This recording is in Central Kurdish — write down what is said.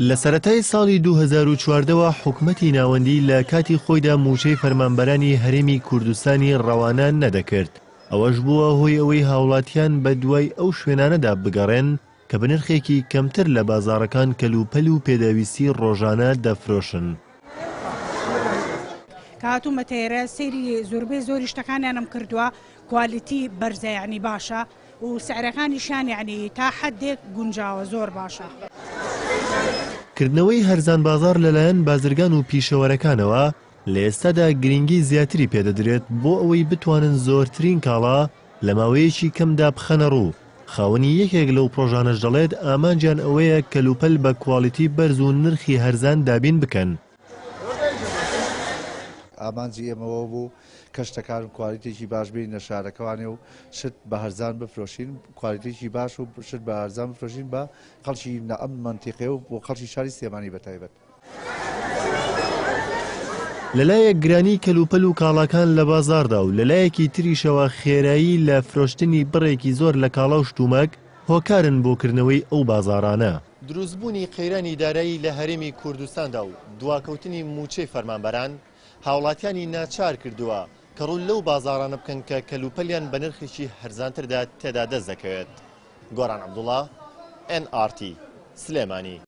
لە سەرەتای ساڵی 2014 وە حکومەتی ناوەندی لە کاتی خۆیدا مووچەی فەرمانبەرانی هەرێمی کوردستانی ڕەوانە نەدەکرد، ئەوەش بووە هۆی ئەوەی هاوڵاتیان بەدوای ئەو شوێنانەدا بگەڕێن کە بە نرخێکی کەمتر لە بازاڕەکان کەلوپەل و پێداویستی ڕۆژانە دەفرۆشن. کە هاتوومەتە ئێرە سەیری زۆربەی زۆری شتەکانیانم کردووە کوالیتی بەرزە یانی باشە و سعرەکانیشیان یانی تا حەدێک گونجاوە زۆر باشە. کردنەوەی هەرزان بازاڕ لەلایەن بازرگان و پیشەوەرەکانەوە لە ئێستادا گرنگی زیاتری پێدەدرێت بۆ ئەوەی بتوانن زۆرترین کاڵا لە ماوەیەکی کەمدا بخەنەڕوو، خاوەنی یەکێک لەو پڕۆژانەش دەڵێت ئامانجیان ئەوەیە کەلوپەل بە کواڵیتی بەرز و نرخی هەرزان دابین بکەن. ئامانجی ئێمە ئەوە بوو کە شتەکان کوالیتێکی باش بێنینە شارەکەوانێ و شت بە هەرزان بفرۆشین، کوالیتێکی باش و شت بە هەرزان بفرۆشین بە خەڵکی ئەم مەنتیقەیە و بۆ خەڵکی شاری سلێمانی بە تایبەت. لەلایەک گرانی کەلوپەل و کاڵاکان لە بازاڕدا و لەلایەکی تریشەوە خێرایی لە فرۆشتنی بڕێکی زۆر لە کاڵا و شتومەک هۆکارن بۆ کردنەوەی ئەو بازاڕانە. دروستبوونی قەیرانی دارایی لە هەرێمی کوردستاندا و دواکەوتنی مووچەی فەرمانبەران، هاوڵاتیانی ناچار کردووە کە ڕوو لەو بازاڕانە بکەن کە کەلوپەلیان بە نرخێکی هەرزانتردا تێدا دەست دەکەوێت. گۆران عەبدوڵا، ئێن ئاڕ تی، سلێمانی.